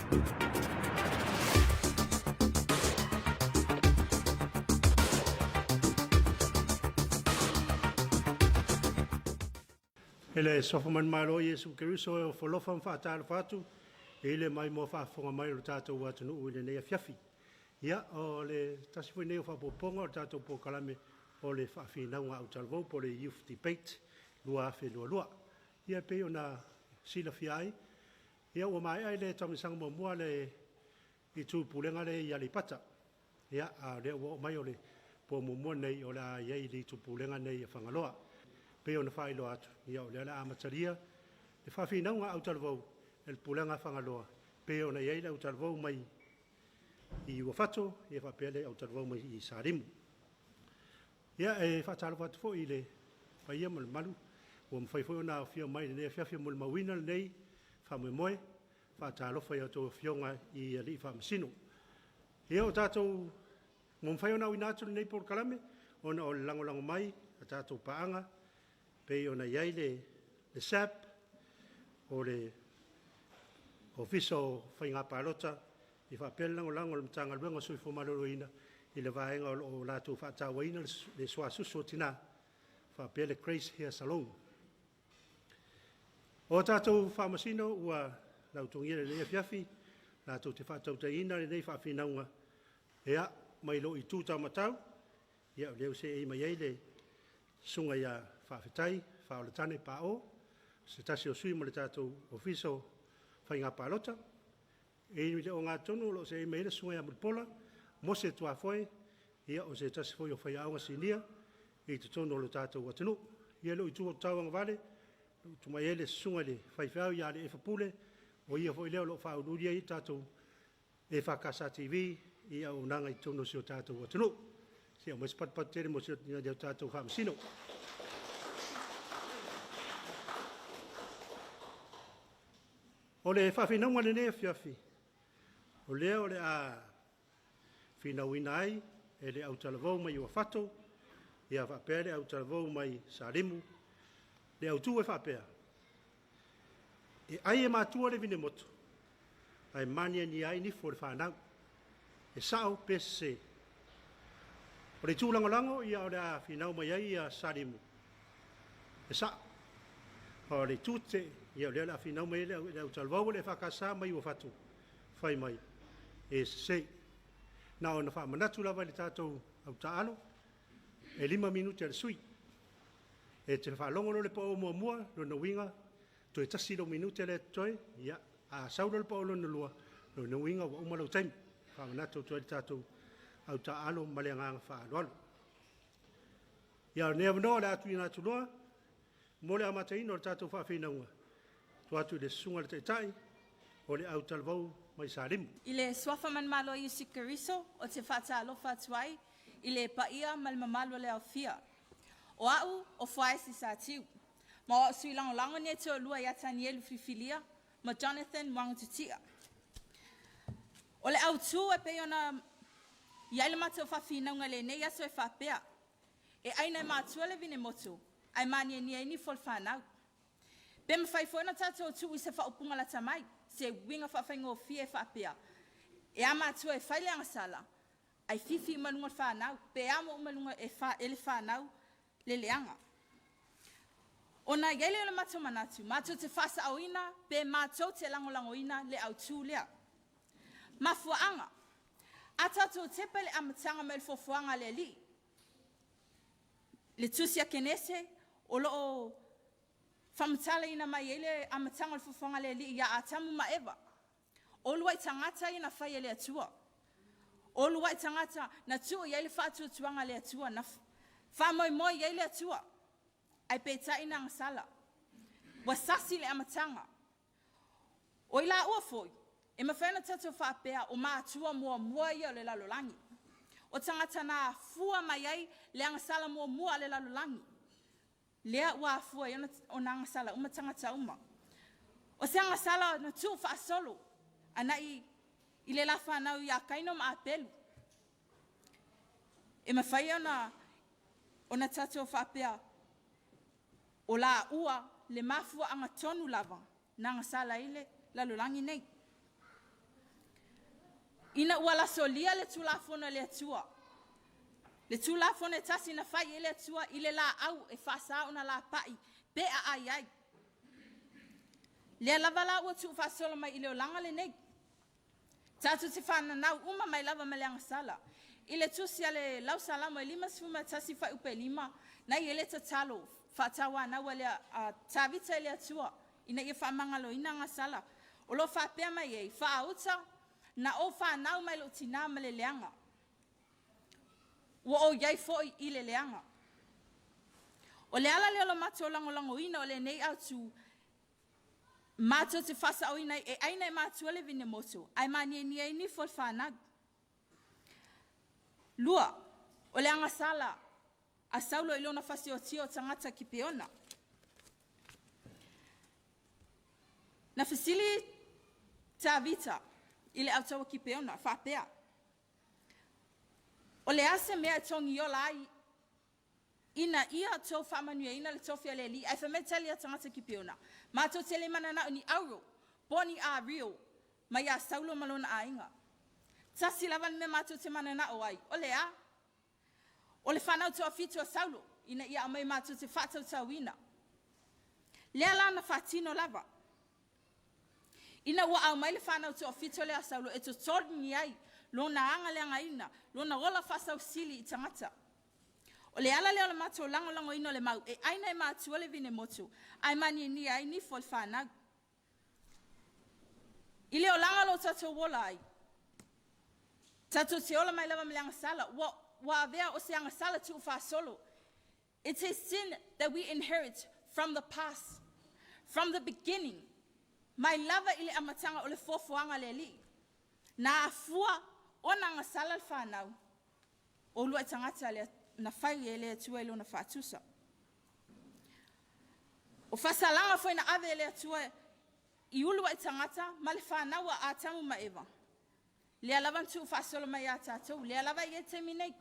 E le sofa manumalo o Iesu Keriso e ofo alofa ma faatalofa atu i le maimoa faafofoga mai o le tatou atunuu i lenei afiafi. Ia, o le tasi foi nei o faaopoopoga o le tatou polokalame o le faafinauga autalavou po o le Youth Debate 2022. Ia, e pei ona silafia ai, ia ua maea le taamilosaga muamua a le itu pulega lea i Aleipata. Ia, a o lea ua oo mai o le po muamua nei o le a i ai i le itu pulega nei a Fagaloa. Pei ona faailoa atu, ia o lea o le a amatalia le faafinauga autalavou e le pulega a Fagaloa, pei ona i ai le autalavou mai i Uafato, ia faapea le autalavou mai i Salimu. Ia, e faatalofa atu foi i le paia ma le mamalu ua mafai foi ona aofia mai i lenei afiafi e molimauina lenei faamoemoe. Faatalofa i a outou afioga i alii faamasino. Ia, o tatou ua mafai ona auina atu lenei polokalame ona o le lagolago mai a tatou paaga pei ona i ai le SAB, o le Ofisa o Faiga Palota, e faapea le lagolago a le Matagaluega o le Soifua Maloloina i le vaega o lo o latou faatauaina le suasusu o tina, faapea le Grace Hair Salon. O tatou faamasino ua lautogia i lenei afiafi latou te faatautaiina lenei faafinauga, ia, mai lou itu taumatau, ia, o lea ua seei mai ai le susuga ia Faafetai Faaoletane Pao, o se tasi o sui mo le tatou Ofisa o Faiga Palota. E i le ogatotonu o lo o seei mai ai le susuga ia Mulipola Mose Tuafoe, ia o se tasi foi o faiaoga sinia i totonu o le tatou atunuu. Ia, i lou itu tauagavale, tuu mai ai le susuga i le faifeau ia Aleefa Pule, o ia foi lea o lo o faauluulu i ai le tatou EFKS TV i auaunaga i totonu o si o tatou atunuu. Se i aumai se patupatu tele mo si o tatou faamasino. O le faafinauga i lenei afiafi, o lea o le a finauina ai e le autalavou mai Uafato, ia faapea le autalavou mai Salimu, le autu e faapea: E ai e matua le vinemotu, ae maniania ai nifo o le fanau. E sao pe sese? O le itu lagolago, ia o le a finau mai ai Salimu, e sao. A o le itu tetee, ia o lea o le a finau mai ai le autalavou o le EFKS mai Uafato, fai mai e sese. Na ona faamanatu lava i le tatou autaalo, e 5 minute a le sui usufono. E te faalogo loa i le pao muamua, lona uiga, toe tasi lou minute lea e totoe, ia, a sau loa le pao lona lua, lona uiga ua uma lou taimi. Faamanatu atu ai i le tatou autaalo ma le agaga faaaloalo. Ia, o lenei avanoa o le a tuuina atu loa mo le amataina o le tatou faafinauga, tuu atu i le susuga i le Taitai o le Autalavou mai Salimu. I le Suafa manumalo o Iesu Keriso, ou te faatalofa atu ai i le paia ma le mamalu o le aofia. O au o Fuaesi Satiu, ma o au sui lagolago nei e toalua ia Tanielu Filifilia ma Jonathan Wangatutia. O le autu e pei ona i ai le matou faafinauga i lenei aso e faapea, e aina e matua le vinemotu, ae maniania ai nifo o le fanau. Pe mafai foi ona tatou tuu i se faaupuga lata mai, se uiga faafaigofie e faapea, e a matua e fai le agasala, ae fifi uma i luga o le fanau, pe amo uma i luga e le fanau le leaga. Ona i ai lea o le matou manatu, matou te faasaoina pe matou te lagolagoina le autu lea. Mafuaaga, a tatou tepa i le amataga mai o le foafoaga a le Alii, le tusi a Kenese o lo o faamatalaina mai ai le amataga o le foafoaga a le Alii ia Atamu ma Eva. O uluai tagata ia na fai e le Atua. O uluai tagata na tuu i ai le faatuatuaga a le Atua, na faamoemoe i ai le Atua, ae peitai na agasala. Ua sasi le amataga. O i laua foi, e mafai ona tatou faapea o matua muamua ia o le lalolagi. O tagata na afua mai ai le agasala muamua a le lalolagi, lea ua afua ai ona agasala uma tagata uma. O se agasala na tuufaasolo agai i le la fanau ia Kaino ma Apelu. E mafai ona tatou faapea, o laua le mafuaaga tonu lava na agasala ai le lalolagi nei. Ina ua lasolia le Tulafono a le Atua, le Tulafono e tasi na fai e le Atua i le laau e faasa ona lapai pe aai ai. Lea lava la ua tuufaasolo mai i le olaga lenei. Tatou te fananau uma mai lava ma le agasala. I le tusi a le Lausalamo e 51 fuaiupu e 5, na i ai le tatalo faatauanau a le a Tavita i le Atua ina ia faamagaloina agasala. O lo o faapea mai ai, faauta na ou fanau mai lou tinā ma le leaga, ua ou i ai foi i le leaga. O le ala lea o le matou lagolagoina o lenei autu, matou te faasaoina ai, e ai na e matua le vine moto, ae maniania ai nifo o le fanau. 2, o le agasala a Saulo i lona fasiotia o tagata Kipeona. Na fesili Tavita i le au taua Kipeona, faapea, O le a se mea e togiola ai ina ia outou faamanuiaina le tofi o le alii? Ae fai mai le tali a tagata Kipeona, matou te le mananao i ni auro po o ni ario mai ia Saulo ma lona aiga. Tasi lava le mea matou te mananao ai, o le a? O le fanau toafitu a Saulo, ina ia aumai matou te faatautauina. Lea la na faatino lava. Ina ua aumai le fanau toafitu lea a Saulo e totogi ai lona agaleagaina, lona ola faasausili i tagata. O le ala lea o le matou lagolagoina o le mau e ai na e matua le vine motu, ae maniania ai nifo o le fanau. I le olaga o lo o tatou ola ai, tatou te ola mai lava ma le agasala, ua avea o se agasala tuufaasolo. It is sin that we inherit from the past, from the beginning. Mai lava i le amataga o le foafoaga a le Alii. Na afua ona agasala le fanau, o uluai tagata na fai e le Atua i lona faatusa. O faasalaga foi na ave e le Atua i uluai tagata ma le fanau a Atamu ma Eva, lea lava na tuufaasolo mai ia tatou, lea lava e i ai le taimi nei.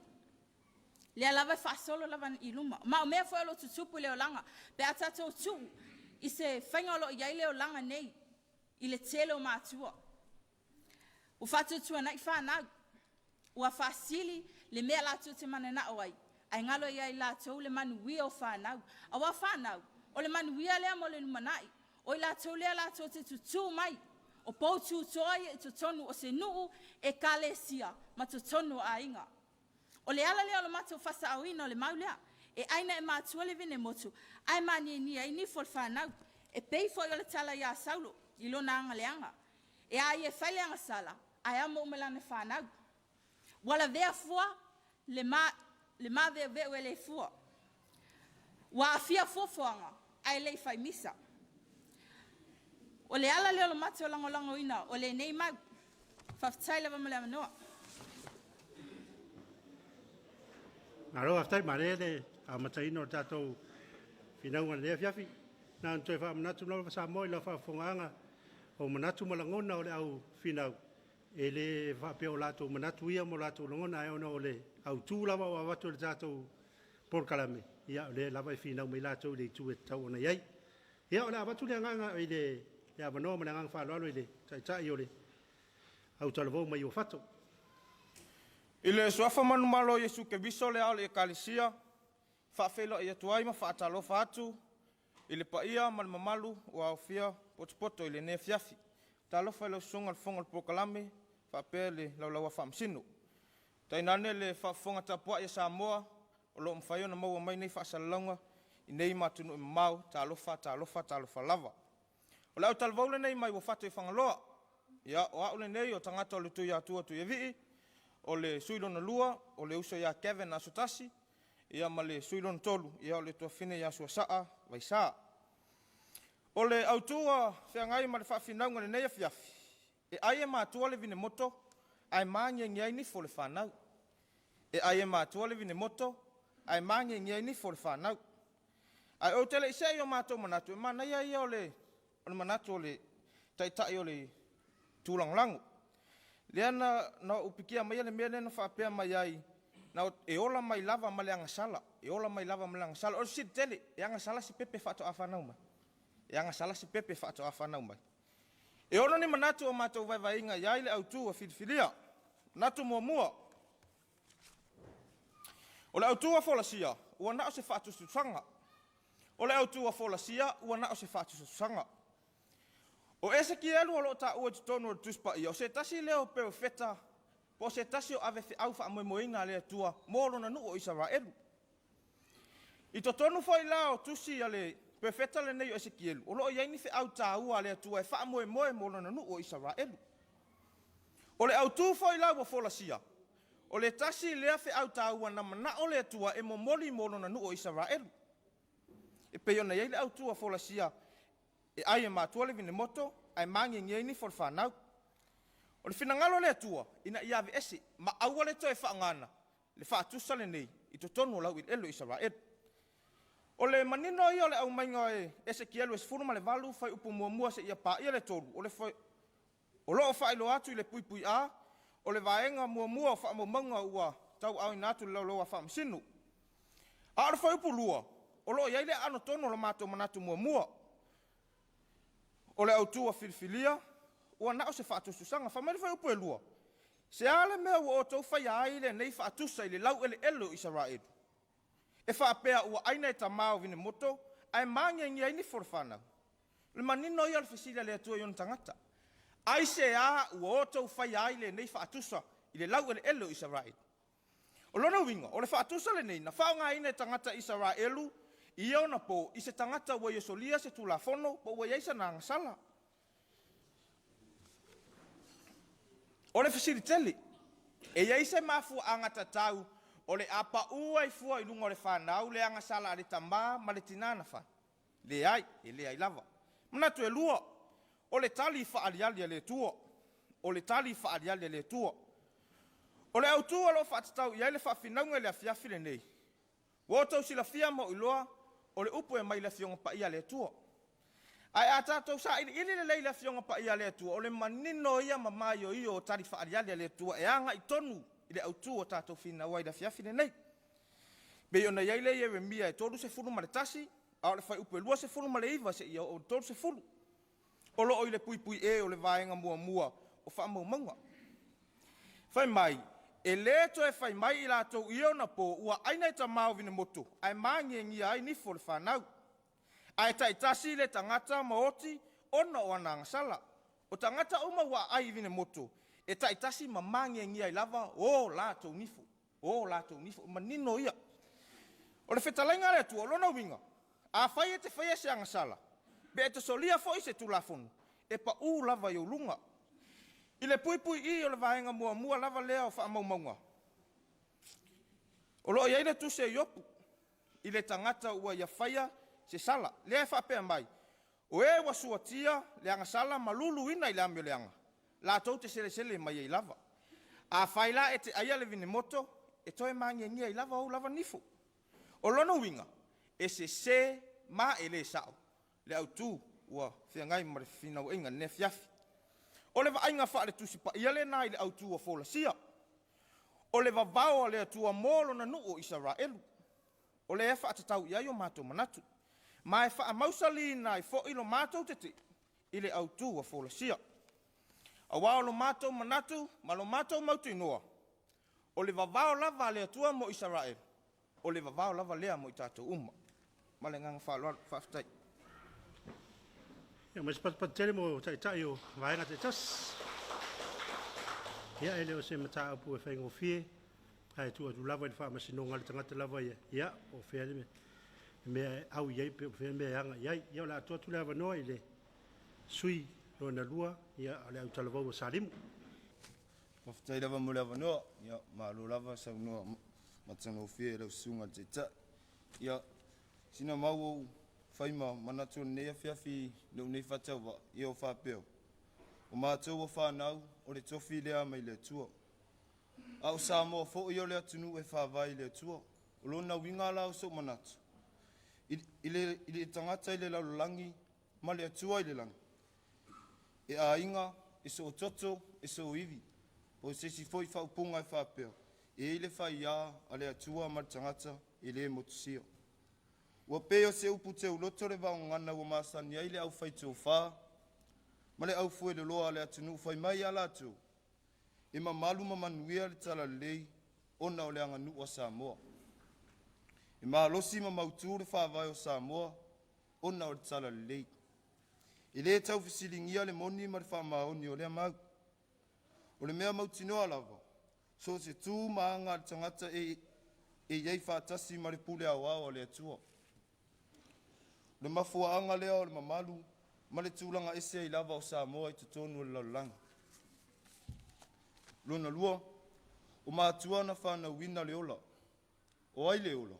Lea lava e faasolo lava i luma. Ma o mea foi o lo o tutupu i le olaga pe a tatou tuu i se faiga o lo o i ai le olaga nei i le tele o matua. Ua faatuatuanai fanau, ua faasili le mea latou te mananao ai, ae galo ia i latou le manuia o fanau. Aua o fanau, o le manuia lea mo le lumanai. O i latou lea latou te tutu mai, o poututoa ia i totonu o se nuu, ekalesia ma totonu o aiga. O le ala lea o le matou faasaoina o le mau lea, e ai na e matua le vine motu, ae maniania ai nifo o le fanau. E pei foi o le tala ia Saulo i lona agaleaga. E a ia e fai le agasala, ae amo uma e lana fanau. Ua lavea fua le maveoveo e le fua. Ua aafia fuafuaga ae le i fai misa. O le ala lea o le matou lagolagoina o lenei mau. Faafetai lava mo le avanoa. Malo faafetai, manaia le amataina o le tatou finauga i lenei afiafi. Na ona toe faamanatu lava Samoa i lau faafofogaaga, o manatu ma lagona o le au finau, e le faapea o latou manatu ia ma o latou lagona, ae ona o le autu lava ua avatu e le tatou polokalame, ia o lea lava e finau mai latou i le itu e tatau ona i ai. Ia o le a avatu le agaga i le avanoa ma le agaga faaaloalo i le Taitai o le autalavou mai Uafato. I le suafa manumalo o Iesu Keriso le ao o le Ekalesia, faafeiloai atu ai ma faatalofa atu i le paia ma le mamalu ua aofia potopoto i lenei afiafi. Talofa i lau susuga i le fofoga o le polokalame faapea le laulauafi faamasino. Tainane le faafofoga tapuai a Samoa o lo o mafai ona maua mai nei faasalalauga i nei ma atunuu e mamao, talofa, talofa, talofa lava. O le autalavou lenei mai Uafato i Fagaloa. Ia, o au lenei o tagata o le Tuiatua Tuiavii, o le sui lona lua, o le uso ia Kevin Asotasi, ia ma le sui lona tolu, ia o le tuafafine ia Suasaa Vaisa. O le autu ua feagai ma le faafinauga i lenei afiafi, e ai e matua le vine moto ae magiagia ai nifo o le fanau. E ai e matua le vine moto ae magiagia ai nifo o le fanau. Ae ou te le i see i o matou manatu, e manaia ia o le manatu o le taitai o le Tulagolago. Lea na ou pikia maia le mea lea na faapea mai ai, na e ola mai lava ma le agasala, e ola mai lava ma le agasala. O le fesili tele, e agasala se pepe faatoa fanau mai? E agasala se pepe faatoa fanau mai? E ono ni manatu o matou vaivaiga i ai le autu ua filifilia. Manatu muamua, o le autū ua folasia, ua na o se faatusatusaga. O le autū ua folasia, ua na o se faatusatusaga. O Esekielu o lo o taua i totonu o le Tusi Paia, o se tasi lea o perofeta po o se tasi o avefeau faamoemoeina a le Atua mo lona nuu o Isaraelu. I totonu foi la o tusi a le perofeta lenei o Esekielu, o lo o i ai ni feau taua a le Atua e faamoemoe mo lona nuu o Isaraelu. O le autū foi la ua folasia, o le tasi lea feau taua na manao le Atua e momoli mo lona nuu o Isaraelu. E pei ona i ai le autū a folasia e ai e matua le vinemoto ae magiagi ai nifo o le fanau. O le finagalo o le Atua ina ia aveese ma aua le toe faaaogaina le faatusa lenei i totonu o laueleele o Isaraelu. O le manino ia o le aumaiga e Esekielu 18 fuaiupu 1 seia paia le 3, o lo o faailoa atu i le puipui A o le vaega muamua o faamaumauga ua tauaaoina atu i le Laulau a Faamasino. A o le fuaiupu 2, o lo o i ai le aano tonu o le matou manatu muamua. O le autu ua filifilia, ua na o se faatusatusaga. Fai mai le fuaiupu e 2, se a le mea ua outou faia ai lenei faatusa i le laueleele o Isaraelu? E faapea ua aina e tama o vinemoto ae magiagia ai nifo o le fanau. O le manino ia o le fesili a le Atua i ona tagata. Aisea ua outou faia ai lenei faatusa i le laueleele o Isaraelu? O lona uiga, o le faatusa lenei na faaaogaina e tagata Isaraelu i ia ona po i se tagata ua ia solia se tulafono po ua i ai sana agasala. O le fesili tele, e i ai se mafuaaga tatau o le a pau ai fua i luga o le fanau le agasala a le tama ma le tina na fai? Leai, e leai lava. Manatu e lua, o le tali faaaliali a le Atua. O le tali faaaliali a le Atua. O le autū o lo o faatatau i ai le faafinauga i le afiafi lenei, ua outou silafia ma ou iloa, o le upu e aumai i le Afioga Paia a le Atua. Ae a tatou sailiili lelei i le Afioga Paia a le Atua, o le manino ia ma maioio o tali faaaliali a le Atua e agai tonu i le autū ua tatou finau ai i le afiafi lenei. E pei ona i ai le Ieremia e 31, a o le fuaiupu e 29 seia oo i le 30. O lo o i le puipui E o le vaega muamua o faamaumauga. Fai mai, e le toe fai mai i latou i ona po, ua aina e tama o vinemoto, ae magiagia ai nifo o le fanau. Ae taitasi le tagata ma oti ona o ana agasala. O tagata uma ua aai i vinemoto, e taitasi ma magiagia ai lava o latou nifo. O latou nifo, manino ia. O le fetalaiga a le Atua, o lona uiga, afai e te faia se agasala, pe e te solia foi se tulafono, e pau lava i ou luga. I le puipui I o le vaega muamua lava lea o faamaumauga, o lo o i ai le tusi a Iopu i le tagata ua ia faia se sala, lea e faapea mai, o e ua suatia le agasala ma luluina i le amioleaga, latou te selesele mai ai lava. Afai la e te aia le vinemoto, e toe magiagia ai lava ou lava nifo. O lona uiga, e sese ma e le sao le autū ua feagai ma le finauaiga i lenei afiafi. O le vaaiga faale-Tusi Paia lena i le autū ua folasia. O le vavao a le Atua mo lona nuu o Isaraelu, o lea e faatatau i ai o matou manatu, ma e faamausaliina ai foi lo matou tetee i le autū ua folasia. Aua o lo matou manatu ma lo matou mautinoa, o le vavao lava a le Atua mo Isaraelu, o le vavao lava lea mo i tatou uma. Ma le agaga faaaloalo, faafetai. Ia, ma se patupatu tele mo taitai o vaega taitasi. Ia, e le o se mataupu e faigofie, ae tuu atu lava i le faamasinoga a le tagata lava ia, ia, o fea le mea e au i ai, pe o fea le mea e aga i ai. Ia, o le a tuu atu le avanoa i le sui lona lua, ia, o le autalavou o Salimu. Faafetai lava mo le avanoa. Ia, malo lava saunoa matagofie i lau susuga i le Taitai. Ia, sina mau ou fai ma manatu o lenei afiafi i lou nei faatauvaa, ia o faapea, o matou ua fanau, o le tofi lea mai le Atua. A o Samoa foi o le atunuu e faavae i le Atua. O lona uiga la o sou manatu, i le tagata i le lalolagi ma le Atua i le lagi, e aiga, e soototo, e sooivi, po o se isi foi faaupuga e faapea, e i ai le faiā a le Atua ma le tagata e le motusia. Ua pei o se upu teuloto le vaogagana ua masani ai le aufaitofa ma le aufueloloa a le atunuu fai mai ia latou, E mamalu ma manuia le Talalelei ona o le aganuu a Samoa. E malosi ma mautu le faavae o Samoa ona o le Talalelei. E le taufesiligia le moni ma le faamaoni o lea mau. O le mea mautinoa lava, so o se tu ma aga a le tagata e i ai faatasi ma le pule aoao a le Atua. O le mafuaaga lea o le mamalu ma le tulaga ese ai lava o Samoa i totonu o le lalolagi. Lona lua, o matua na fanauina le ola. O ai le ola?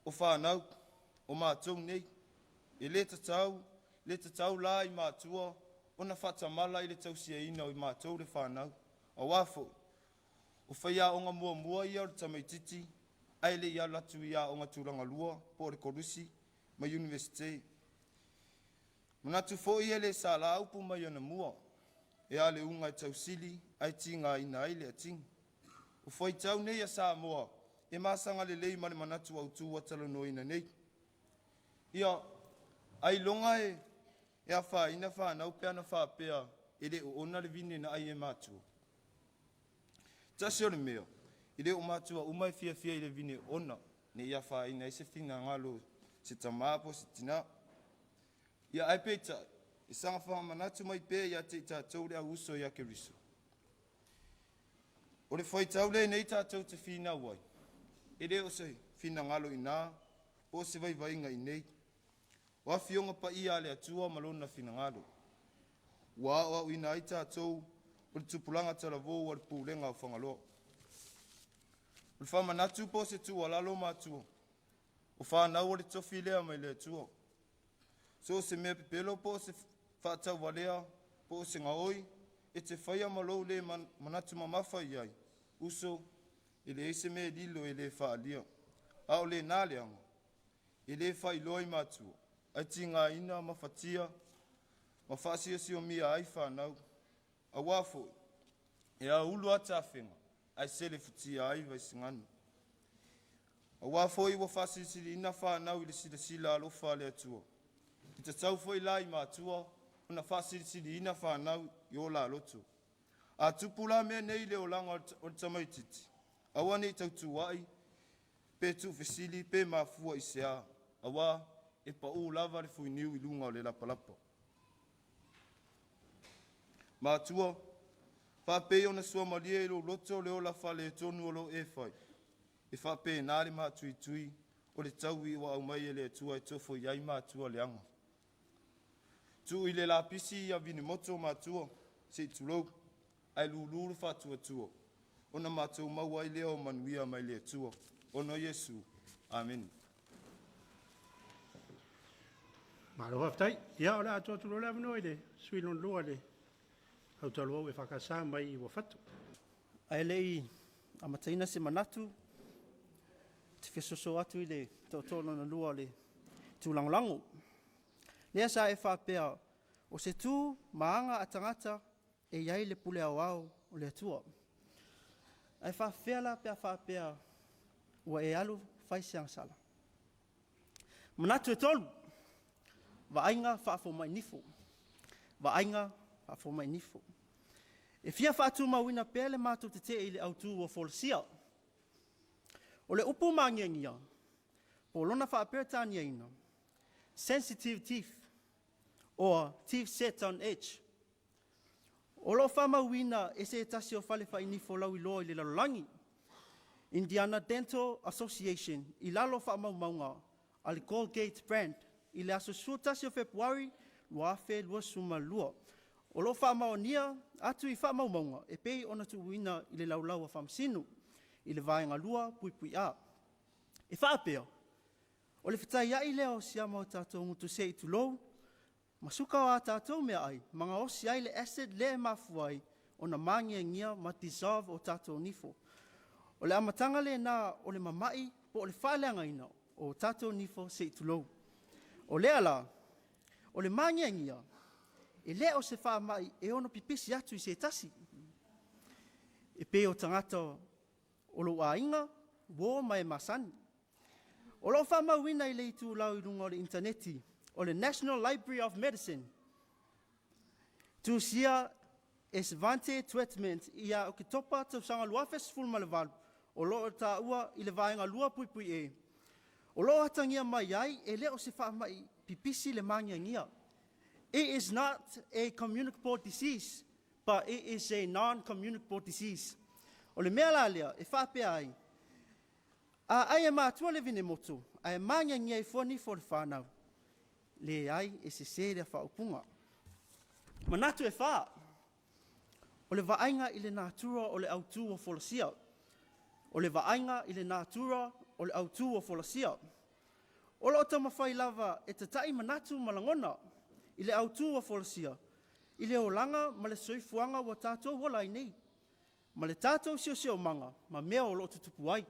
O fanau, o matou nei. E le tatau, le tatau la i matua ona faatamala i le tausiaina o i matou le fanau. Auā foi, o faiaoga muamua ia o le tamaititi ae le i alu atu i aoga tulagalua po o le kolisi ma Iunivesite. Manatu foi e le sala upu mai anamua, e a le uga e tausili ae tigaina ai le atigi. O fuaitau nei a Samoa e masaga lelei ma le manatu autu ua talanoaina nei. Ia, ailoga e afaina fanau pe ana faapea e le oona le vine na ai e matua. Tasi o le mea, e le o matua uma e fiafia i le vine oona, ne i afaina ai se finagalo se tamā po o se tinā. Ia ae peitai, e saga faamanatu mai pea ia te i tatou le au uso ia Keriso. O le fuaitau lenei tatou te finau ai, e le o se finagalo i ina po o se vaivaiga i inei. O afioga paia a le Atua ma lona finagalo. Ua aoaoina ai tatou o le tupulaga talavou a le pulega o Fagaloa. O le faamanatu po o se tuualalo matua, o fanau o le tofi lea mai le Atua. So o se mea pepelo po o se faatauvalea po o se gaoi e te faia ma lou le manatu mamafa i ai, uso, e leai se mea e lilo e le faaalia. A o lena leaga, e le faailoa i matua, ae tigaina mafatia ma faasiosiomia ai fanau. Auā foi, e aulu lava tafega ae selefutia ai Vaisigano. Auā foi ua faasilisiliina fanau i le silasila alofa a le Atua. E tatau foi la i matua ona faasilisiliina fanau i o la loto. A tupu la mea nei i le olaga o le tamaititi, aua ne i tautuua'i pe tuufesili pe mafua i se a, auā e paū lava le fuiniu i luga o le lapalapa. Matua, faapei ona suamalie i lou loto le ola faaletonu o lo o e fai, e faapena le matuitui o le taui ua aumai e le Atua e tofo i ai matua leaga. Tuu i le lapisi ia vinimoto matua, se i tulou, ae lulu le faatuatua, ona matou maua ai lea o manuia mai le Atua. Ona o Iesu. Amene. Malo faafetai. Ia o le a tuu atu loa le avanoa i le sui usufono lona lua le Autalavou EFKS mai Uafato. Ae le i amataina se manatu, ou te fia soso atu i le tootoo lona lua o le Tūlagolago. Lea sa e faapea, o se tu ma aga a tagata e i ai le pule aoao o le Atua. Ae faafefea la pe a faapea ua e alu fai se agasala? Manatu e tolu, vaaiga faafomai nifo. Vaaiga faafomai nifo. E fia faatumauina pea le matou tetee i le autu ua folasia. O le upu magiagia, po o lona faa-Peretaniaina, sensitive teeth or teeth set on edge. O lo o faamauina e se tasi o fale fainifo lauiloa i le lalolagi, Indiana Dental Association, i lalo o faamaumauga a le Colgate Brand i le aso 11 o Fepuari 2022. O lo o faamaonia atu i faamaumauga e pei ona tuuina i le Laulau a Faamasino i le Vaega 2.A. E faapea, o le fetaiai lea o siama o tatou gutu se i tulou, ma suka o a tatou meaai ma gaosi ai le acid lea e mafua ai ona magiagia ma dissolve o tatou nifo. O le amataga lena o le mama'i po o le faaleagaina o tatou nifo se i tulou. O lea la, o le magiagia, e le o se faamai e ono pipisi atu i se tasi, e pei o tagata o lou aiga, uo ma e masani. O lo o faamauina i le itulau i luga o le initaneti o le National Library of Medicine, tusia E Svante Twettment ia Oketopa tausaga 2018 o lo o taua i le vaega 2.E, o lo o atagia mai ai e le o se faamai pipisi le magiagia. It is not a communicable disease, but it is a non-communicable disease. O le mea la lea e faapea ai, a ai e matua le vinemoto, ae magiagia ai fua nifo o le whanau, leai e sese lea faaupuga. Manatu e whā, o le vaaiga i le natura o le autū ua folasia. O le vaaiga i le natura o le autū ua folasia. O lo o taumafai lava e tata'i manatu ma lagona i le autū ua folasia, i le olaga ma le soifuaga ua tatou ola ai nei, ma le tatou siosiomaga ma mea o lo o tutupu ai.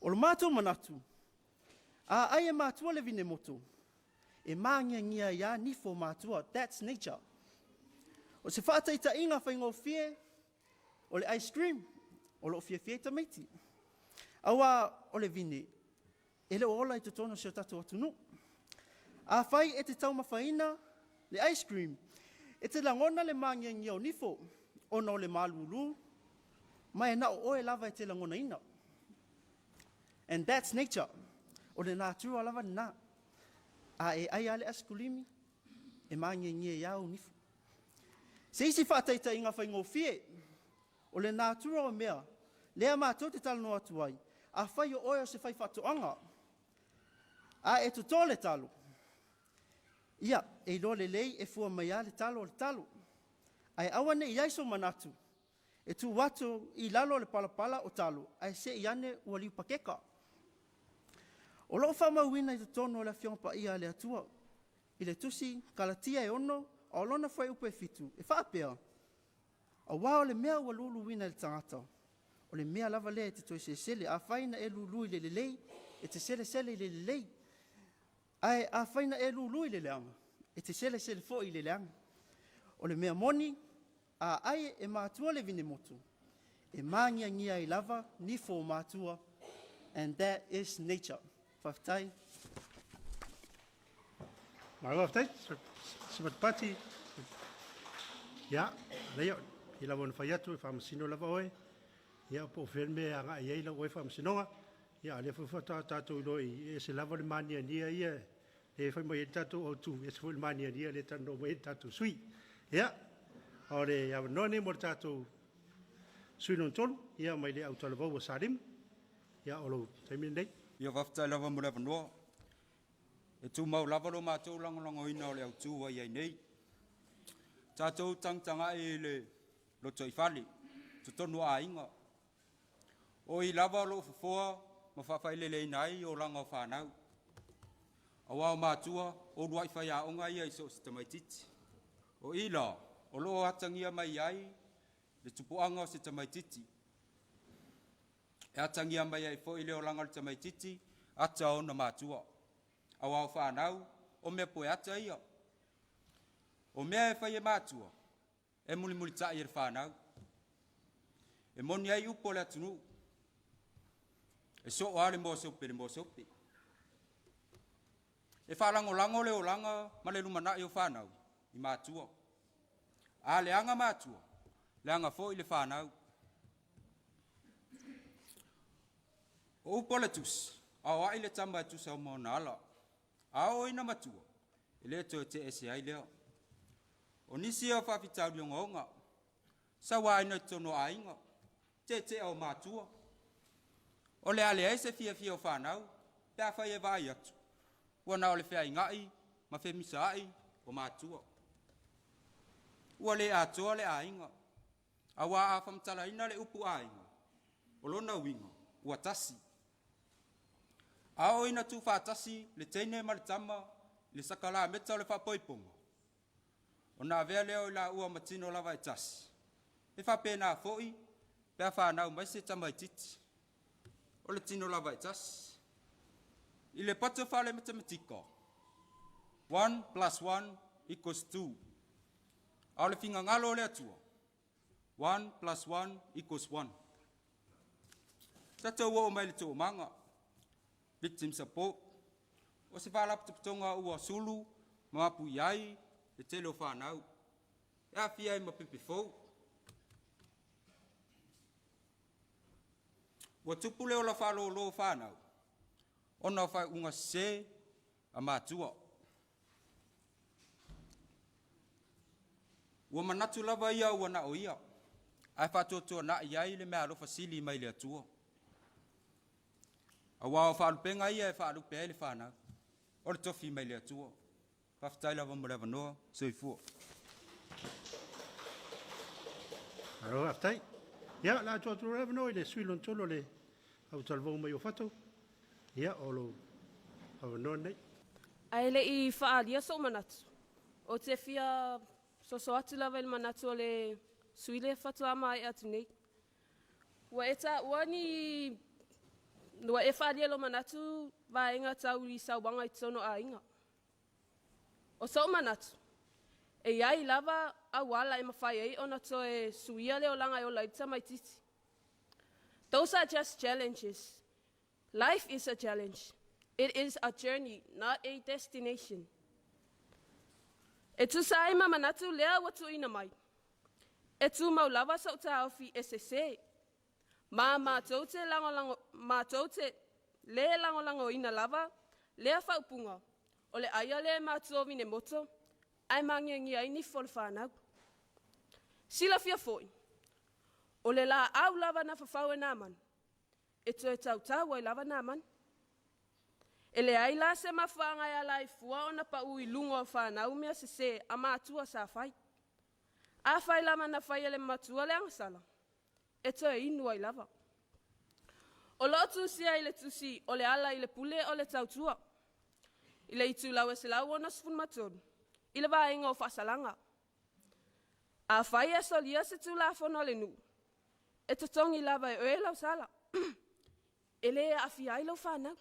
O le matou manatu, a ai e matua le vinemoto, e magiagia ai lava nifo o matua, that's nature. O se faataitaiga faigofie, o le ice cream, o lo o fiafia ai tamaiti. Auā o le vine, e le o ola i totonu o si o tatou atunuu. Afai e te taumafaina le ice cream, e te lagona le magiagia o nifo, ona o le malulu, ma e na o oe lava e te lagonaina. And that's nature. O le natura lava lena. A e ai lava le asikulimi, e magiagia ai lava ou nifo. Se isi faataitaiga faigofie, o le natura o mea, lea matou te talanoa atu ai, afai o oe o se faifaatoaga, a e totō le talo, ia, e iloa lelei e fua mai lava le talo o le talo. Ae aua ne i i ai sou manatu, e tuu atu i lalo o le palapala o talo, ae se i ane ua liu pakeka. O lo o faamauina i totonu o le Afioga Paia a le Atua, i le tusi Kalatia e 6, a o lona fuaiupu e 7, e faapea, Auā o le mea ua luluina e le tagata, o le mea lava lea e te toe selesele. Afai na e lulu i le lelei, e te selesele i le lelei. Ae afai na e lulu i le leaga, e te selesele foi i le leaga. O le mea moni, a ai e matua le vinemotu, e magiagia ai lava nifo o matua, and that is nature. Faafetai. Malo faafetai, Sipatipati. Ia, leia, i lava ona fai atu e faamasino lava oe. Ia, po o fea le mea e agai i ai lau oe faamasinoga. Ia, a o lea foi faatoa tatou iloa i e ese lava le maaniania ia e fai mai ai le tatou autu, e ese foi le maaniania lea e talanoa mai ai le tatou sui usufono. Ia, o le avanoa lenei mo le tatou sui usufono lona tolu, ia mai le autalavou o Salimu. Ia, o lou taimi lenei. Ia faafetai lava mo le avanoa. E tumau lava lo matou lagolagoina o le autu ua i ai nei. Tatou tagatagai i le lotoifale, totonu o aiga. O i lava o lo o fofoa ma faafaileleina ai olaga o fanau. Aua o matua, o uluai faiaoga ia i so o se tamaitiiti. O i la, o lo o atagia mai ai le tupuaga o se tamaitiiti. E atagia mai ai foi le olaga o le tamaitiiti ata o ona matua. Aua o fanau, o mea pueata ia. O mea e fai e matua, e mulimulitai e le fanau. E moni ai upu o le atunuu, e soo lava le moasope i le moasope. E faalagolago le olaga ma le lumanai o fanau i matua. A leaga matua, leaga foi le fanau. O upu a le tusi, aoai le tama e tusa ma ona ala. A oo ina matua, e le toe tee ese ai lea. O nisi ia o faafitauli ogaoga, sauaina i totonu o aiga, teetea o matua. O le a leai se fiafia o fanau pe afai e vaai atu ua na o le feaiga'i ma femisaai o matua. Ua le atoa le aiga, auā a faamatalaina le upu aiga, o lona uiga ua tasi. A oo ina tuufaatasi le teine ma le tama i le sakalameta o le faaipoipoga, ona avea lea o i laua ma tino lava e tasi. E faapena foi pe a fanau mai se tamaitiiti, o le tino lava e tasi. I le poto faale-matematika, 1 plus 1 equals 2. A o le finagalo o le Atua, 1 plus 1 equals 1. Tatou oo mai i le toomaga, victim support, o se faalapotopotoga ua sulu ma mapuiai le tele o fanau. E aafia ai ma pepe fou. Ua tupu le ola faalōlō o fanau ona o faaiuga sesē a matua. Ua manatu lava ia ua na o ia, ae faatuatuana'i ai le meaalofa sili mai le Atua. Auā o faalupega ia e faalupe ai le fanau, o le tofi mai le Atua. Faafetai lava mo le avanoa. Soifua. Malo faafetai. Ia, o le a tuu atu loa le avanoa i le sui usufono lona tolu o le autalavou mai Uafato. Ia, o lou avanoa lenei. Ae le i faaalia sou manatu, ou te fia soso atu lava i le manatu o le sui lea faatoa maea atu nei. Ua e taua ni ua e faaalia lou manatu vaega tau i sauaga i totonu o aiga. O sou manatu, e i ai lava auala e mafai ai ona toe suia le olaga e ola ai le tamaitiiti. Those are just challenges. Life is a challenge. It is a journey, not a destination. E tusa ai ma manatu lea ua tuuina mai, e tumau lava sou taofi e sese, ma matou te lagolago, matou te lē lagolagoina lava lea faaupuga o le aia lea e matua o Vinemoto ae magiagia ai nifo o le fanau. Silafia foi, o le laau lava na fafau e Namanu, e toe tautau ai lava Namanu. E leai la se mafuaaga e ala ai fua ona pau i luga o fanau mea sese a matua sa fai. Afai lava na faia e le matua le agasala, e toe inu ai lava. O lo o tusia i le tusi o le ala i le pule o le tautua, i le itulau e 163, i le vaega o faasalaga. Afai e solia se tulafono a le nuu, e totogi lava e oe lau sala, e le aafia ai lau fanau.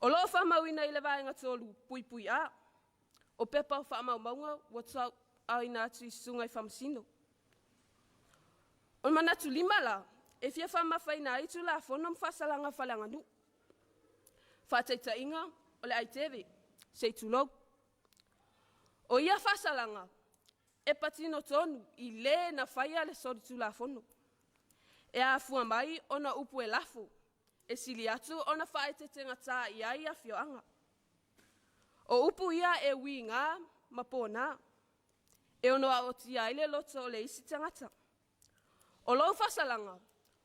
O lo o faamauina i le vaega 3 puipui A, o pepa o faamaumauga ua tauaoina atu i susuga i faamasino. O le manatu lima la, e fia faamamafaina ai Tulafono ma faasalaga faaleaganuu. Faataitaiga, o le aiteve, se i tulou. O ia faasalaga, e patino tonu i le na faia le solitulafono. E afua mai ona upu e lafo, e sili atu ona faaeteetegatā i ai afioaga. O upu ia e uiga ma pona, e ono aotia ai le loto o le isi tagata. O lou faasalaga,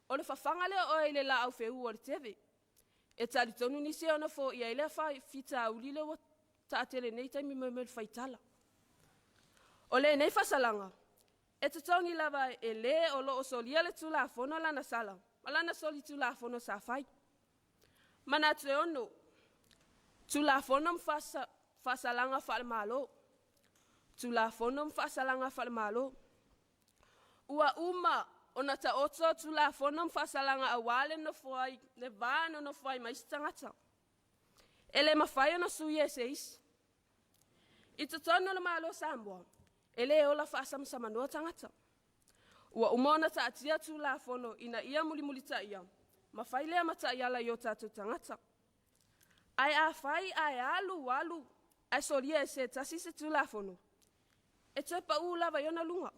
o le fafaga lea o oe i le laau feuu o le teve. E talitonu nisi e ono foia ai lea faafitauli lea ua taatele nei taimi mo le faitala. O lenei faasalaga, e totogi lava e le o lo o solia le Tulafono lana sala ma lana solitulafono sa fai. Manatu e ono, Tulafono ma faasalaga faale-Malo. Tulafono ma faasalaga faale-Malo. Ua uma ona taoto Tulafono ma faasalaga aua le nofo ai, le va nonofo ai ma isi tagata. E le mafai ona suia e se isi. I totonu o le Malo o Samoa, e le ola faasamasamanoa tagata. Ua uma ona taatia Tulafono ina ia mulimulitaia ma fai lea ma taiala i o tatou tagata. Ae afai ae alu alu ae solia e se tasi se Tulafono, e toe pau lava i ona luga.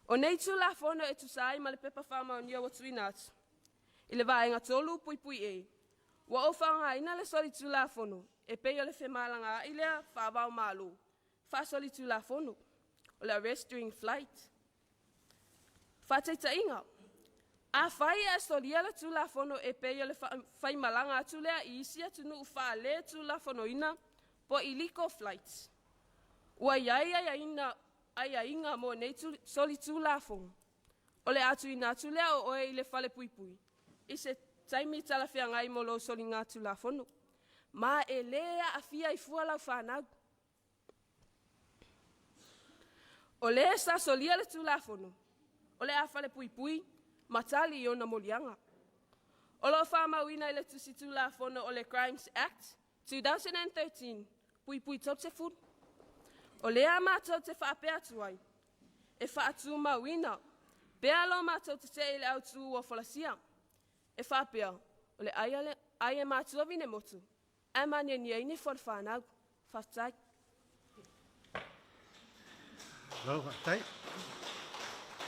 O nei Tulafono e tusa ai ma le pepa faamaonia ua tuuina atu, i le vaega 3 puipui E, ua ou faaaogaina le solitulafono e pei o le femalagaai lea faava o Malo faasolitulafono, o le arrest during flight. Faataitaiga, afai ae solia le Tulafono e pei o le faimalaga atu lea i isi atunuu faaletulafonoina po o illegal flights, ua i ai aiaiga mo nei solitulafono, o le a tuuina atu lea o oe i le falepuipui i se taimi talafeagai mo lou soligatulafono, ma e lē aafia ai fua lau fanau. O le sa solia le Tulafono, o le a falepuipui ma tali i ona moliaga. O lo o faamauina i le Tusi Tulafono o le Crimes Act 2013, puipui 30. O lea matou te faapea atu ai, e faatumauina pea lo matou tetee i le autu ua folasia, e faapea, o le ai e matua vinemotu, ae maniania ai nifo o le fanau. Faafetai. Malo faafetai.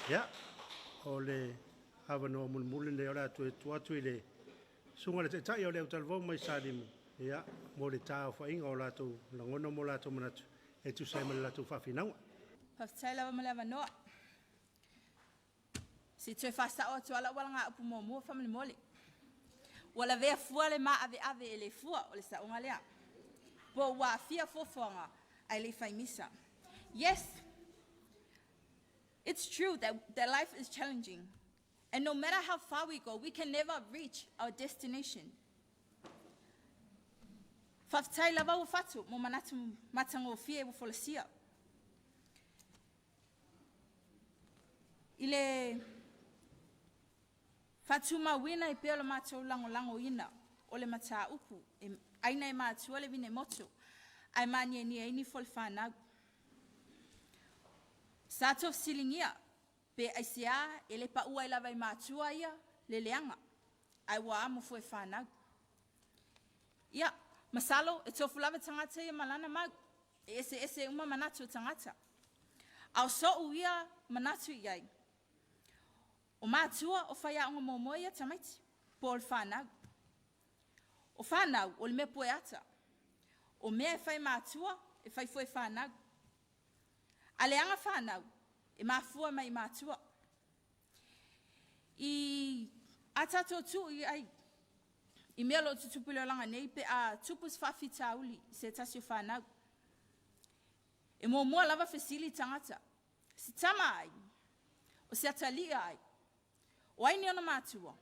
Ia, o le avanoa mulimuli lenei o le a toe tuu atu i le susuga i le Taitai o le Autalavou mai Salimu, ia, mo le taaofaiga o latou lagona ma o latou manatu e tusa ai ma le latou faafinauga. Faafetai lava mo le avanoa. Se i toe faasao atu lava lau alagaupu muamua faamolemole. Ua lavea fua le maaveave e le fua, o le saoga lea. Po ua aafia fuafuaga ae le i fai misa. Yes, it's true that life is challenging. And no matter how far we go, we can never reach our destination. Faafetai lava ua fatu mo manatu matagofie ua folasia. I le faatumauina ai pea o le matou lagolagoina o le mataupu e aina e matua le vine moto ae maniania ai nifo o le fanau. Sa toe fesiligia pe aisea e le pau ai lava i matua ia le leaga, ae ua amo fua i fanau. Ia, masalo e tofu lava tagata ia ma lana mau, e eseese uma manatu o tagata. A o so'u ia manatu i ai, o matua o faiaoga muamua ia a tamaiti po o le fanau. O fanau, o le mea pueata, o mea e fai e matua, e fai foi e fanau. A leaga fanau, e mafua mai i matua. A tatou tuu i ai i mea o lo o tutupu i le olaga nei pe a tupu se faafitauli i se tasi o fanau, e muamua lava fesili tagata, o se tama a ai? O se atalii a ai? O ai ni ona matua? O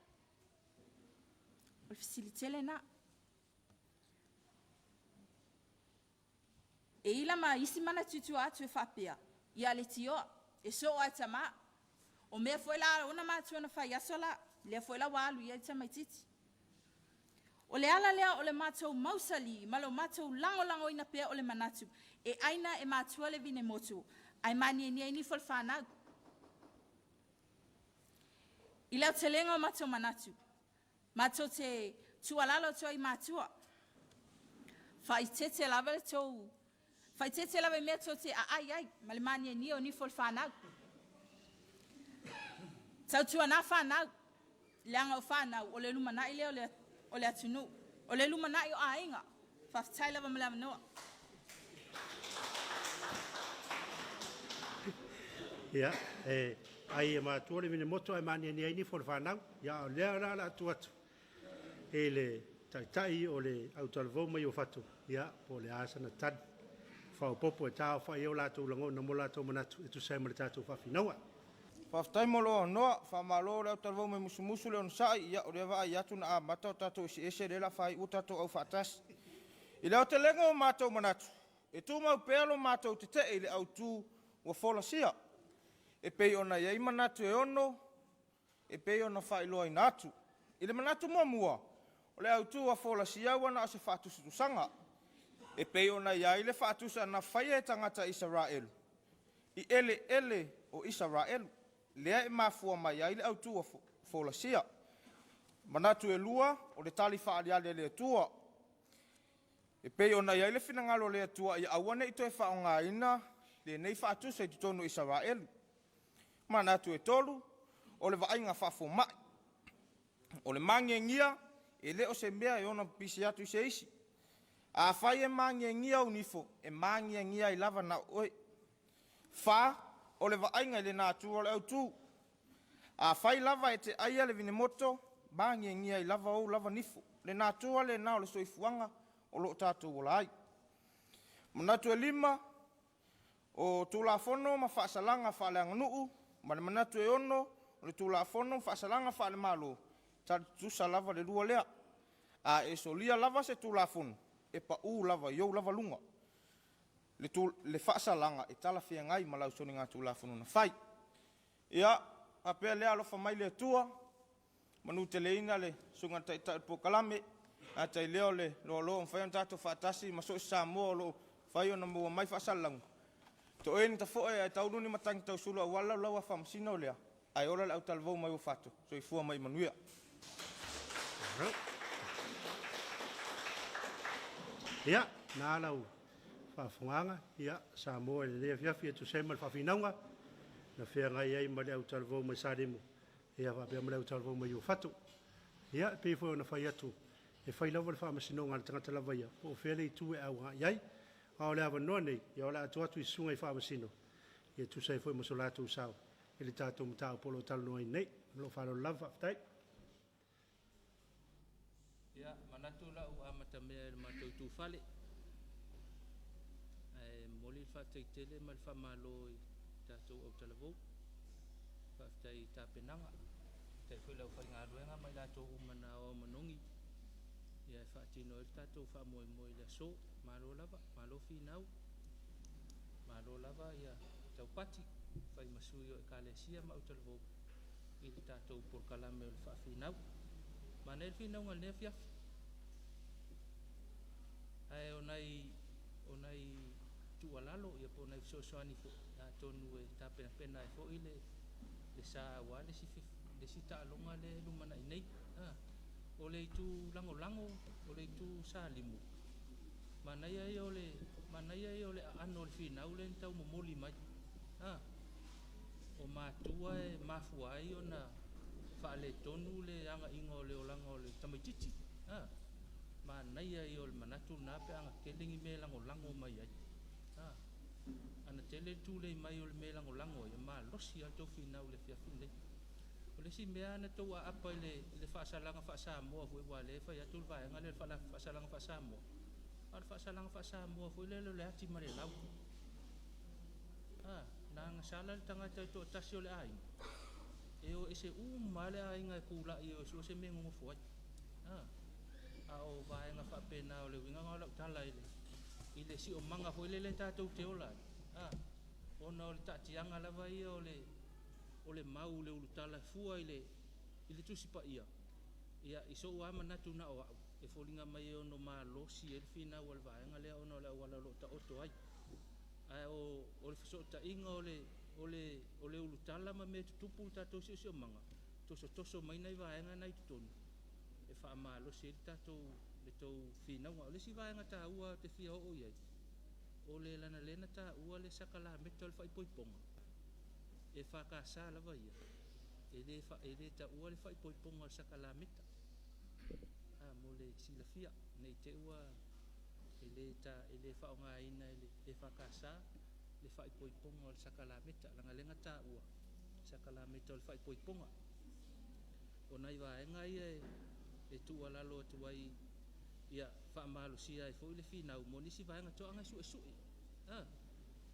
le fesili tele lena. E i la ma isi manatu i tua atu e faapea, ia leitioa, e soo lava e tama. O mea foi la a ona matua na fai i aso la, lea foi la ua alu i ai le tamaitiiti. O le ala lea o le matou mausali ma lo matou lagolagoina pea o le manatu e aina e matua le vine motu ae maniania ai nifo o le fanau. I le aotelega o matou manatu, matou te tuualalo atu ai i matua, faaeteete lava i mea tou te aai ai ma le maniania o nifo o le fanau. Tautuana fanau, leaga o fanau o le lumanai lea o le atunuu, o le lumanai o aiga. Faafetai lava mo le avanoa. Ia, e ai e matua le vine moto ae maniania ai nifo o le fanau. Ia, o lea la o le a tuu atu i le Taitai o le Autalavou mai Uafato, ia, po o le a sana tali faaopoopo e taaofai ai o latou lagona ma o latou manatu e tusa ai ma le tatou faafinauga. Faafetai mo lou avanoa. Faamalo le autalavou mai Musumusu le onosai. Ia, o lea e vaai atu na amata o tatou eseese, lea o le a faaiu ua tatou aufaatasi. I le aotelega o matou manatu, e tumau pea lo matou tetee i le autu ua folasia, e pei ona i ai manatu e ono e pei ona faailoaina atu. I le manatu muamua, o le autu ua folasia ua na o se faatusatusaga, e pei ona i ai le faatusa na faia e tagata Isaraelu i eleele o Isaraelu, lea e mafua mai ai le autu ua folasia. Manatu e lua, o le tali faaaliali a le Atua, e pei ona i ai le finagalo o le Atua ia aua ne i toe faaaogaina lenei faatusa i totonu o Isaraelu. Manatu e tolu, o le vaaiga faafomai. O le magiagia e le o se mea e ono pipisi atu i se isi. Afai e magiagia ou nifo, e magiagia ai lava na o oe. 4, o le vaaiga i le natura o le autu. Afai lava e te aia le vinemoto, magiagia ai lava ou lava nifo. Le natura lena o le soifuaga o lo o tatou ola ai. Manatu e 5, o Tulafono ma faasalaga faaleaganuu, ma le manatu e 6, o le Tulafono ma faasalaga faalemalo, tali tutusa lava le lua lea. A e solia lava se Tulafono, e pau lava i ou lava luga le faasalaga e talafeagai ma lau soligatulafono na fai. Ia, faapea lea, alofa mai le Atua, manuteleina le susuga i le Taitai o le polokalame, gata ai lea o le loaloa ua mafai ona tatou faatasi ma so o se Samoa o lo o mafai ona maua mai faasalalauga. Toeni tafoe ae taulu ni matagi tausulu aua le laulau a Faamasino lea, ae ola le autalavou mai Uafato. Soifua ma ia manuia. Ia, na lau faafofogaaga, ia, Samoa i lenei afiafi e tusa ai ma le faafinauga na feagai ai ma le autalavou mai Salemu, ia faapea ma le autalavou mai Uafato. Ia, e pei foi ona fai atu, e fai lava le faamasinoga a le tagata lava ia, po o fea le itu e auai i ai. A o le avanoa lenei, ia o le a tuu atu i susuga i Faamasino, e tusa ai foi ma so latou sao i le tatou mataupu o lo o talanoaina nei. Ma lou faaaloalo lava, faafetai. Ia, manatu o le a ou amatamea i le matou itufale, ae momoli le faafetai tele ma le faamalo i tatou autalavou. Faafetai i tapenaga, faafetai foi i le aufaigaluega ma i latou uma na aoao manogi e faatino ai le tatou faamoemoe i le aso. Malo lava, malo finau, malo lava taupati, fai ma sui o Ekalesia ma autalavou i le tatou polokalame o le faafinau. Manaia le finauga i lenei afiafi, ae o nai tuualalo po o nai fesoasoani foi atonu e tapenapena ai foi le sa aua le isi taaloga lea e lumanai nei. O le itu lagolago, o le itu Salimu, manaia ia o le aano o le finau lea na tau momoli mai. O matua e mafua ai ona faaletonu le agaiga o le olaga o le tamaitiiti. Manaia ia o le manatu lena pe a na tele ni mea e lagolago mai ai. A na tele le tulei mai o le mea e lagolago ai, e malosi lava le tou finau i le afiafi lenei. O le isi mea ana outou aapa i le faasalaga faa-Samoa foi aua o lea e fai atu le vaega lea o le faasalaga faa-Samoa, a o le faasalaga faa-Samoa foi lea o le ati ma le lau. Na agasala le tagata e toatasi o le aiga, e o ese uma lava le aiga e tulai e o e sue se mea e nonofo ai. A o vaega faapena, o le uiga lena o lau tala i le siomaga foi lele tatou te ola ai, ona o le taatiaga lava ia o le mau i le ulutala e fua i le Tusi Paia, ia, i sou lava manatu na o au, e foliga mai e ono malosi ai le finau a le vaega lea ona o le auala o lo o taoto ai. Ae o le fesootaiga o le ulutala ma mea e tutupu i le tatou siosiomaga, tosotoso mai nai vaega na i totonu e faamalosi ai le tou finauga. O le isi vaega taua ou te fia oo i ai, o le leaga o lea na taua le sakalameta o le faaipoipoga, e EFKS lava ia, e le taua le faaipoipoga o le sakalameta, mo le silafia, ne i te i ua e le faaaogaina e le EFKS le faaipoipoga o le sakalameta, leaga o lea na taua le sakalameta o le faaipoipoga. O nai vaega ia e tuualalo atu ai ia faamalosia ai foi le finau mo nisi vaega, toaga e suesue,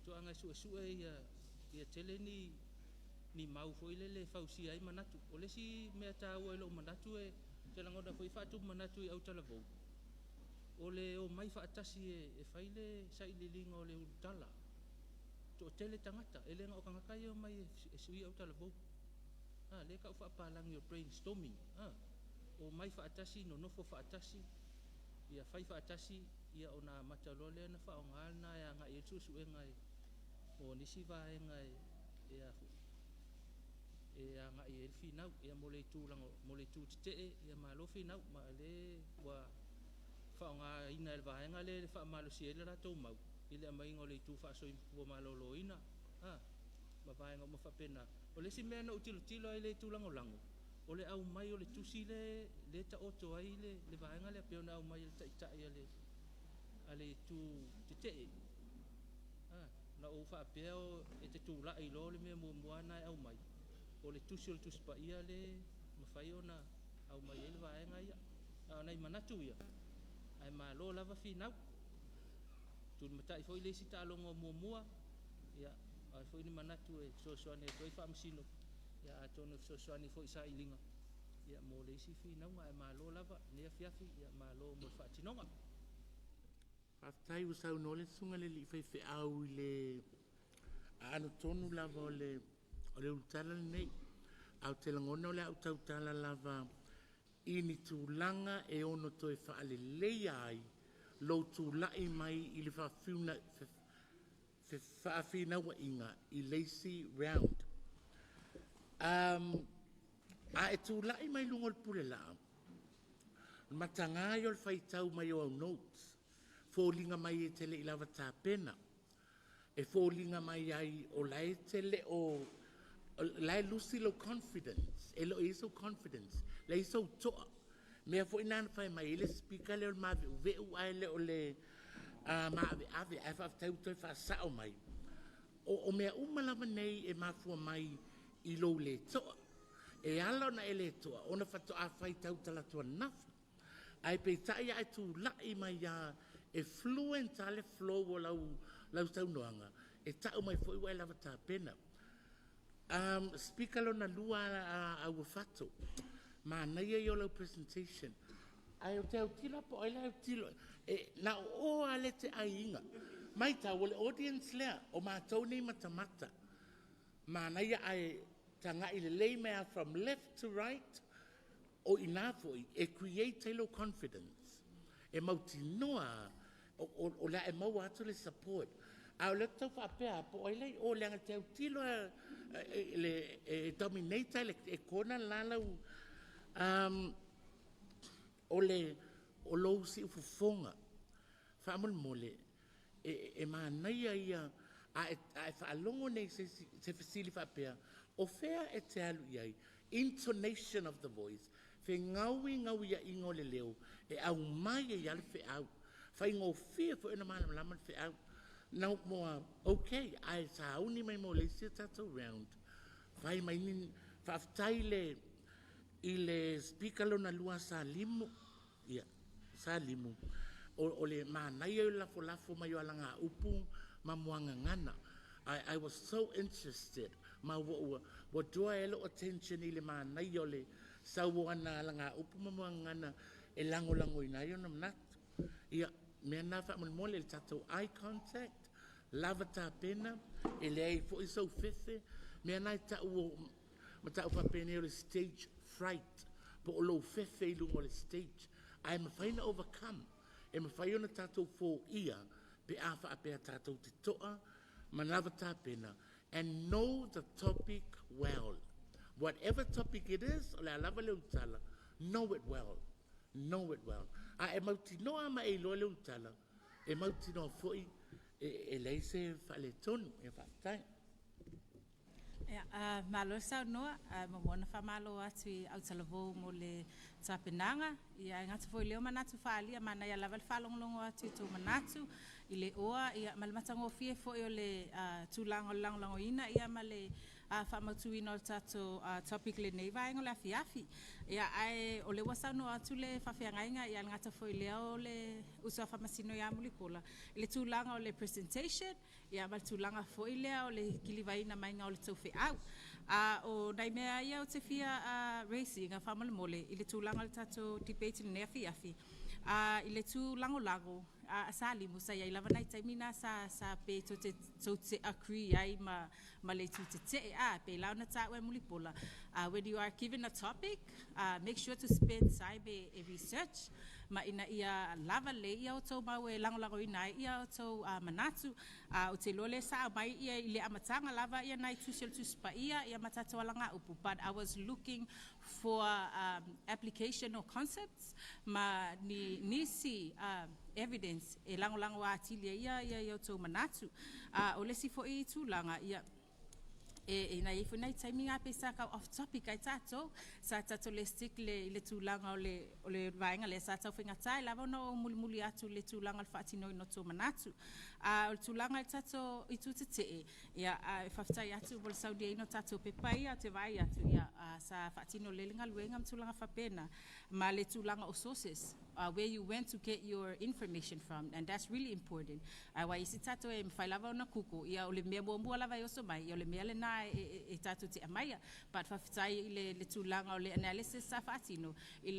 toaga e suesue ia tele ni mau foi lele e fausia ai manatu. O le isi mea taua i lou manatu ou te lagona foi e faatupu manatu i autalavou, o le omai faatasi e fai le sailiiliga o le ulutala, toatele tagata, e le na o tagata ia e omai e sui autalavou. Lea e tau faapapalagi o le brainstorming, omai faatasi, nonofo faatasi, ia fai faatasi, ona amata loa lea ona faaaoga lena e agai i ai le suesuega mo nisi vaega e agai i ai le finau. Ia mo le itu tetee, ia malo finau, ma o lea ua faaaogaina e le vaega lea e faamalosia ai le latou mau i le aumaiga o le itu faa-soifua maloloina ma vaega uma faapena. O le isi mea na ou tilotilo lava i le itu lagolago, o le aumai o le tusi lea e taoto ai le vaega lea pei ona aumai e le Taitai a le Itu Tetee. Na ou faapea e te tulai loa o le mea muamua lava lena e aumai, o le tusi o le Tusi Paia lea e mafai ona aumai ai le vaega ia. A o nai manatu ia, ae malo lava finau. Tulimatai foi le isi taaloga o muamua, ia o a foi ni manatu e fesoasoani atu ai Faamasino, ia atonu e fesoasoani foi i sailiga mo le isi finauga, ae malo lava i lenei afiafi, malo mo le faatinoga. Faafetai ua saunoa le susuga i le alii faifeau i le aano tonu lava o le ulutala lenei. Ae ou te lagona o le a ou tautala lava i ni tulaga e ono toe faaleleia ai lou tulai mai i le fefinauaiga i le isi round. A e tulai mai luga o le pulelaa, o le mataga ia o le faitau mai o au notes. foliga mai e te le'i lava tapena. E foliga mai ai o la e te le o la e lusi lou confidence, e le o i ai sou confidence, leai sou to'a. Mea foi na na fai mai ai le speaker lea o le mave'uve'u ae le o le maaveave, ae faafetai ua toe faasa'o mai. O mea uma lava nei e mafua mai i lou le to'a. E ala ona e le to'a, ona faatoa fai tautala atu ananafi. Ae peitai a e tula'i mai lava e fluent lava le flow o lau saunoaga, e ta'u mai foi ua e lava tapena. Speaker lona lua a Uafato, manaia ia o lau presentation. Ae ou te autilo lava po o ai la e autilo na o o lava lea e te aiga. Maitau o le audience lea, o matou nei e matamata. Manaia ae taga'i lelei mai lava from left to right, o i ina foi e create ai lou confidence e mautinoa lava o le a e maua atu le support. A o lea ou te tau faapea lava po o ai la e i o leaga e te autilo lava e dominate lava e le corner le la lau… O lou siufofoga, faamolemole e manaia ia a e faalogo nei i se fesili faapea, o fea e te alu i ai? Intonation of the voice, fegauigauia'iga o le leo e aumai ai lava le feau. E faigofie foi ona malamalama le feau. Okay, ae sauni mai mo le isi a tatou round, fai mai ni… Faafetai i le speaker lona lua a Salimu, ia Salimu, o le manaia ia o le lafolafo mai o alagaupu ma muagagana. I was so interested ma ua draw ai lo'u attention i le manaia o le sau o ana alagaupu ma muagagana e lagolagoina ai ona manatu. Ia, o mea na faamolemole, le tatou eye contact, lava tapena, e leai foi sou fefe. O mea na e ta'u o mataupu faapenei o le stage fright po o lou fefe i luga o le stage, ae mafai ona overcome. E mafai ona tatou foia pe a faapea tatou te to'a ma lava tapena and know the topic well. Whatever topic it is, o le a lava le ulutala, know it well, know it well. A e mautinoa lava ma e iloa le ulutala, e mautinoa foi e leai se faaletonu. Ia faafetai. Ia, malo le saunoa. Muamua ona faamalo atu i Autalavou mo le tapenaga. Ia, e gata foi i lea o manatu faaalia, manaia lava le faalogologo atu i tou manatu i le oa ma le matagofie foi o le tulaga o le lagolagoina ma le faamautuina o le tatou topic i lenei vaega o le afiafi. Ia, ae o lea ua saunoa atu le faafeagaiga, ae le gata foi i lea o le uso a Faamasino ia Mulipola i le tulaga o le presentation ma le tulaga foi lea o le kilivaina mai o le tou feau. A o nai mea ia ou te fia raise ina faamolemole i le tulaga o le tatou debate i lenei afiafi, i le tūlagolago a Salimu, sa i ai lava nai taimi na sa pei tou te agree ai ma le itu tetee a, pei la ona taua e Mulipola, when you are given a topic, make sure to spend time e research ma ina ia lava lelei outou mau e lagolagoina ai outou manatu. Ou te iloa lea sa aumai i le amataga lava nai tusi o le Tusi Paia ma tatou alagaupu, but I was looking for application or concepts ma ni nisi evidence e lagolago atili ai ia outou manatu. O le isi foi tulaga, ia, e i ai foi nai taimi na pei sa tau off topic ai tatou, sa tatou le stick i le tulaga o le vaega lea sa tau faigata ai lava ona ou mulimuli atu i le tulaga o le faatinoina o outou manatu. O le tulaga i le tatou itu tetee, ia, faafetai atu mo le sauniaina o tatou pepa ia. Ou te vaai atu sa faatino lelei le galuega ma tulaga faapena, ma le tulaga o sources, where you went to get your information from, and that's really important. Aua e isi tatou e mafai lava ona google, ia o le mea muamua lava e oso mai, ia o le mea lena e tatou te aumaia. But faafetai i le tulaga o le analysis sa faatino i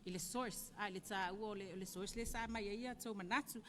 le source, a i le taua o le source lea sa aumai ai outou manatu.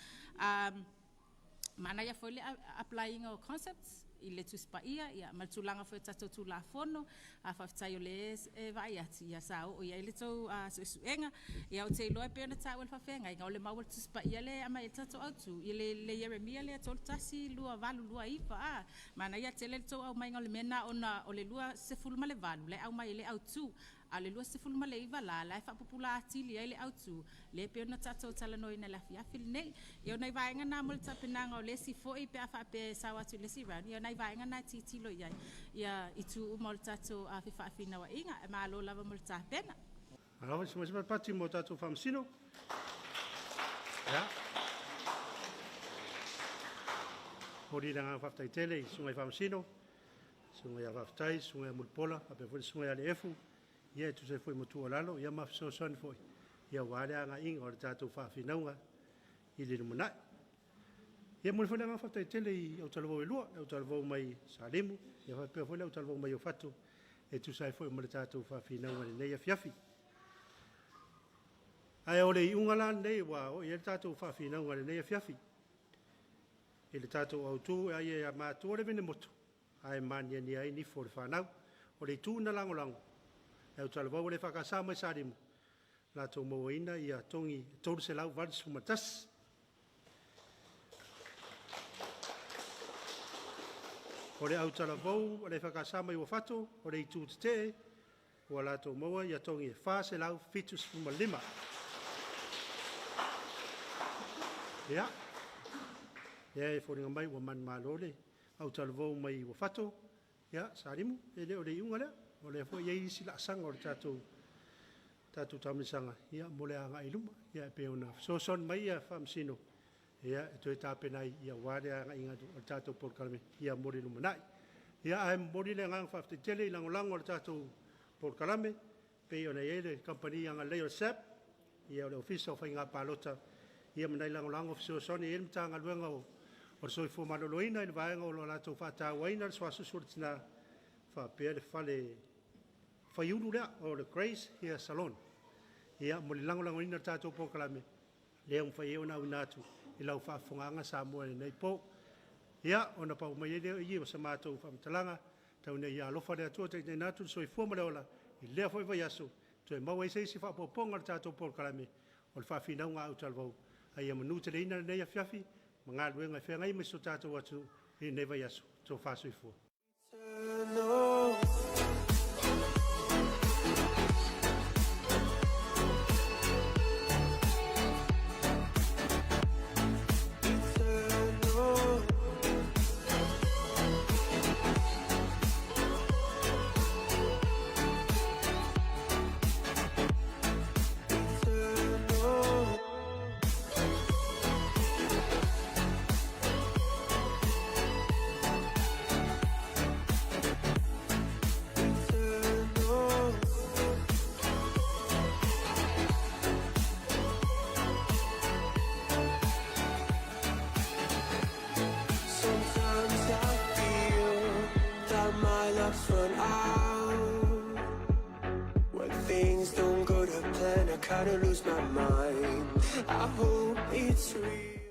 Manaia foi le apply-ina o concepts i le Tusi Paia ma le tulaga foi o tatou Tulafono. Faafetai o lea e vaai atu sa oo i ai le tou suesuega. Ia, ou te iloa e pei ona taua e le faafeagaiga, o le mau a le Tusi Paia lea e aumai ai le tatou autu, i le Ieremia lea 31, 28, 29 a. Manaia tele le tou aumaiga o le mea lena ona o le 28 la e aumai ai le autu. A o le 29 la, la e faapupula atili ai le autu, lea e pei ona tatou talanoaina i le afiafi lenei. Ia o nai vaega na mo le tapenaga o le isi foi pe a faapea e sao atu i le isi round, ia o nai vaega na e tilotilo i ai, ia itu uma o le tatou fefaafeinauaiga. Ae malo lava mo le tapena. Malo, se mai pati mo tatou faamasino. Ia. Momoli le agaga faafetai tele i susuga i faamasino, susuga ia Faafetai, susuga ia Mulipola, faapea foi le susuga ia Leefu, ia e tusa ai foi ma tuualalo ia ma fesoasoani foi ia aua le agaiga o le tatou faafinauga i le lumanai. Ia momoli foi le agaga faafetai tele i autalavou e lua, le autalavou mai Salimu, ia faapea foi le autalavou mai Uafato, e tusa ai foi ma le tatou faafinauga i lenei afiafi. Ae o le iuga la lenei ua oo i ai le tatou faafinauga i lenei afiafi, i le tatou autu, ai ia matua le vene motu, ae maniania ai nifo o le fanau. O le itu na lagolago, le autalavou a le EFKS mai Salimu, latou mauaina ia togi 381. O le autalavou a le EFKS mai Uafato, o le itu tetee, ua latou maua ia togi e 475. Ia, lea e foliga mai ua manumalo le autalavou mai Uafato, ia Salimu, e le o le iuga lea, o lea foi e i ai isi laasaga o le tatou taamilosaga ia mo le agai i luma. Ia e pei ona fesoasoani mai ia Faamasino, ia e toe tapena ai ia aua le agaiga atu o le tatou polokalame ia mo le lumanai. Ia ae momoli le agaga faafetai tele i lagolago a le tatou polokalame, pei ona i ai le Kamupani Agalelei o le SABB, ia o le Ofisa o Faiga Palota, ia ma nai lagolago fesoasoani e i ai le Matagaluega o le Soifua Maloloina i le vaega o lo o latou faatauaina le suasusu o le tina, faapea le fale faiulu lea o le Grace Hair Salon. Ia mo le lagolagoina o le tatou polokalame, lea ua mafai ai ona auina atu i lau faafofogaaga Samoa i lenei po. Ia, ona pau mai ai lea i i o se matou faamatalaga, tau ina ia alofa le Atua taitaiina atu le soifua ma le ola i lea foi vaiaso, toe maua ai se isi faaopoopoga o le tatou polokalame o le faafinauga a autalavou, a ia manuteleina lenei afiafi ma galuega e feagai ma si o tatou atunuu i lenei vaiaso. Tofa soifua. Sometimes I feel that my luck's run out. When things don't go to plan, I kinda lose my mind. I hope it's real.